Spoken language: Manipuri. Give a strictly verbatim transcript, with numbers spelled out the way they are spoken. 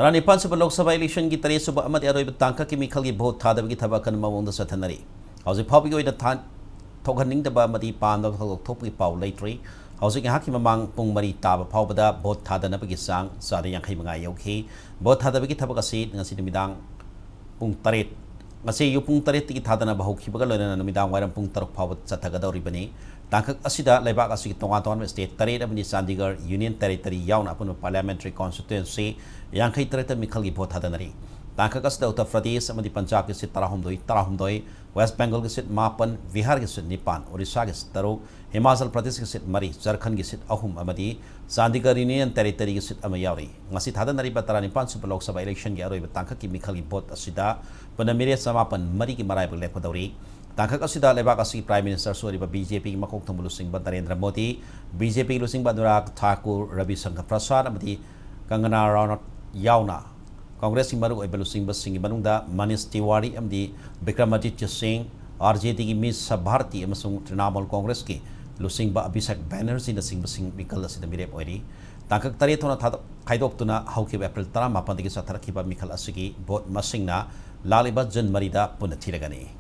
ꯇꯔꯥꯅꯤꯄꯥꯟ ꯁꯨꯕ ꯂꯣꯛ ꯁꯚꯥ ꯏꯂꯦꯛꯁꯟꯒꯤ ꯇꯔꯦꯠ ꯁꯨꯕ ꯑꯃꯗꯤ ꯑꯔꯣꯏꯕ ꯇꯥꯡꯀꯛꯀꯤ ꯃꯤꯈꯜꯒꯤ ꯚꯣꯠ ꯊꯥꯗꯕꯒꯤ ꯊꯕꯛ ꯑꯀꯟꯕ ꯃꯑꯣꯡꯗ ꯆꯠꯊꯅꯔꯤ꯫ ꯍꯧꯖꯤꯛ ꯐꯥꯎꯕꯒꯤ ꯑꯣꯏꯅ ꯊꯥ-, ꯊꯣꯛꯍꯟꯅꯤꯡꯗꯕ ꯑꯃꯗꯤ ꯄꯥꯝꯗꯕ ꯊꯧꯗꯣꯛ ꯊꯣꯛꯄꯒꯤ ꯄꯥꯎ ꯂꯩꯇ꯭ꯔꯤ꯫ ꯍꯧꯖꯤꯛ ꯉꯥꯏꯍꯥꯛꯀꯤ ꯃꯃꯥꯡ ꯄꯨꯡ ꯃꯔꯤ ꯇꯥꯕ ꯐꯥꯎꯕꯗ ꯚꯣꯠ ꯊꯥꯗꯅꯕꯒꯤ ꯆꯥꯡ ꯆꯥꯗ ꯌꯥꯡꯈꯩ ꯃꯉꯥ ꯌꯧꯈꯤ꯫ ꯚꯣꯠ ꯊꯥꯗꯕꯒꯤ ꯊꯕꯛ ꯑꯁꯤ ꯉꯁꯤ ꯅꯨꯃꯤꯗꯥꯡ ꯄꯨꯡ ꯇꯔꯦꯠ, ꯉꯁꯤ ꯑꯌꯨꯛ ꯄꯨꯡ ꯇꯔꯦꯠꯇꯒꯤ ꯊꯥꯗꯅꯕ ꯍꯧꯈꯤꯕꯒ ꯂꯣꯏꯅꯅ ꯅꯨꯃꯤꯗꯥꯡ ꯋꯥꯏꯔꯝ ꯄꯨꯡ ꯇꯔꯨꯛ ꯐꯥꯎꯕ ꯆꯠꯊꯒꯗꯧꯔꯤꯕꯅꯤ꯫ ꯇꯥꯡꯀꯛ ꯑꯁꯤꯗ ꯂꯩꯕꯥꯛ ꯑꯁꯤꯒꯤ ꯇꯣꯉꯥꯟ ꯇꯣꯉꯥꯟꯕ state ꯇꯔꯦꯠ ꯑꯃꯗꯤ ꯆꯥꯟꯗꯤꯒꯔ Union Territory ꯌꯥꯎꯅ ꯑꯄꯨꯟꯕ parliamentary constituency ꯌꯥꯡꯈꯩ ꯇꯔꯦꯠꯇ ꯃꯤꯈꯜꯒꯤ ꯚꯣꯠ ꯊꯥꯗꯅꯔꯤ꯫ ꯇꯥꯡꯀꯛ ꯑꯁꯤꯗ ꯎꯠꯇꯔ ꯄ꯭ꯔꯗꯦꯁ ꯑꯃꯗꯤ ꯄꯟꯖꯥꯕꯀꯤ seat ꯇꯔꯥꯍꯨꯝꯗꯣꯏ, ꯇꯔꯥꯍꯨꯝꯗꯣꯏ, ꯋꯦꯁ ꯕꯦꯡꯒꯜꯒꯤ seat ꯃꯥꯄꯟ, ꯕꯤꯍꯥꯔꯒꯤ seat ꯅꯤꯄꯥꯟ, ꯑꯣꯔꯤꯁꯥꯒꯤ seat ꯇꯔꯨꯛ, ꯍꯤꯃꯥꯆꯜ ꯄ꯭ꯔꯗꯦꯁꯀꯤ seat ꯃꯔꯤ, ꯖꯔꯈꯟꯒꯤ seat ꯑꯍꯨꯝ ꯑꯃꯗꯤ ꯆꯥꯟꯗꯤꯒꯔ Union Territoryꯒꯤ seat ꯑꯃ ꯌꯥꯎꯔꯤ꯫ ꯉꯁꯤ ꯊꯥꯗꯅꯔꯤꯕ ꯇꯔꯥꯅꯤꯄꯥꯟ ꯁꯨꯕ ꯂꯣꯛ ꯁꯚꯥ ꯏꯂꯦꯛꯁꯟꯒꯤ ꯑꯔꯣꯏꯕ ꯇꯥꯡꯀꯛꯀꯤ ꯃꯤꯈꯜꯒꯤ ꯚꯣꯠ ꯑꯁꯤꯗ ꯄꯨꯟꯅ ꯃꯤꯔꯦꯞ ꯆꯃꯥꯄꯟ ꯃꯔꯤꯒꯤ ꯃꯔꯥꯏꯕꯛ ꯂꯦꯞꯀꯗꯧꯔꯤ꯫ ꯇꯥꯡꯀꯛ ꯑꯁꯤꯗ ꯂꯩꯕꯥꯛ ꯑꯁꯤꯒꯤ Prime Ministerꯁꯨ ꯑꯣꯏꯔꯤꯕ BJPꯒꯤ ꯃꯀꯣꯛ ꯊꯣꯡꯕ ꯂꯨꯆꯤꯡꯕ ꯅꯔꯦꯟꯗ꯭ꯔ ꯃꯣꯗꯤ, BJPꯒꯤ ꯂꯨꯆꯤꯡꯕ ꯑꯅꯨꯔꯥꯒ ꯊꯥꯀꯨꯔ, ꯔꯕꯤ ꯁꯪꯀꯔ ꯄ꯭ꯔꯁꯥꯗ ꯑꯃꯗꯤ ꯀꯪꯒꯅꯥ ꯔꯥꯅꯥꯎꯠ ꯌꯥꯎꯅ ꯀꯪꯒ꯭ꯔꯦꯁꯀꯤ ꯃꯔꯨꯑꯣꯏꯕ ꯂꯨꯆꯤꯡꯕꯁꯤꯡꯒꯤ ꯃꯅꯨꯡꯗ ꯃꯅꯤꯁ ꯇꯤꯋꯥꯔꯤ ꯑꯃꯗꯤ ꯕꯤꯀ꯭ꯔꯃꯥꯗꯤꯇ꯭ꯌ ꯁꯤꯡ, RJDꯒꯤ ꯃꯤꯁ ꯁꯕꯚꯥꯔꯇꯤ ꯑꯃꯁꯨꯡ ꯇ꯭ꯔꯤꯅꯥꯃꯨꯜ ꯀꯪꯒ꯭ꯔꯦꯁꯀꯤ ꯂꯨꯆꯤꯡꯕ ꯑꯚꯤꯁꯦꯛ ꯕꯦꯅꯔꯖꯤꯅꯆꯤꯡꯕꯁꯤꯡ ꯃꯤꯈꯜ ꯑꯁꯤꯗ ꯃꯤꯔꯦꯞ ꯑꯣꯏꯔꯤ꯫ ꯇꯥꯡꯀꯛ ꯇꯔꯦꯠ ꯊꯣꯛꯅ ꯊꯥꯗꯣꯛ-, ꯈꯥꯏꯗꯣꯛꯇꯨꯅ ꯍꯧꯈꯤꯕ ꯑꯦꯄ꯭ꯔꯤꯜ ꯇꯔꯥꯃꯥꯄꯟꯗꯒꯤ ꯆꯠꯊꯔꯛꯈꯤꯕ ꯃꯤꯈꯜ ꯑꯁꯤꯒꯤ ꯚꯣꯠ ꯃꯁꯤꯡꯅ ꯂꯥꯛꯂꯤꯕ ꯖꯨꯟ ꯃꯔꯤꯗ ꯄꯨꯟꯅ ꯊꯤꯔꯒꯅꯤ꯫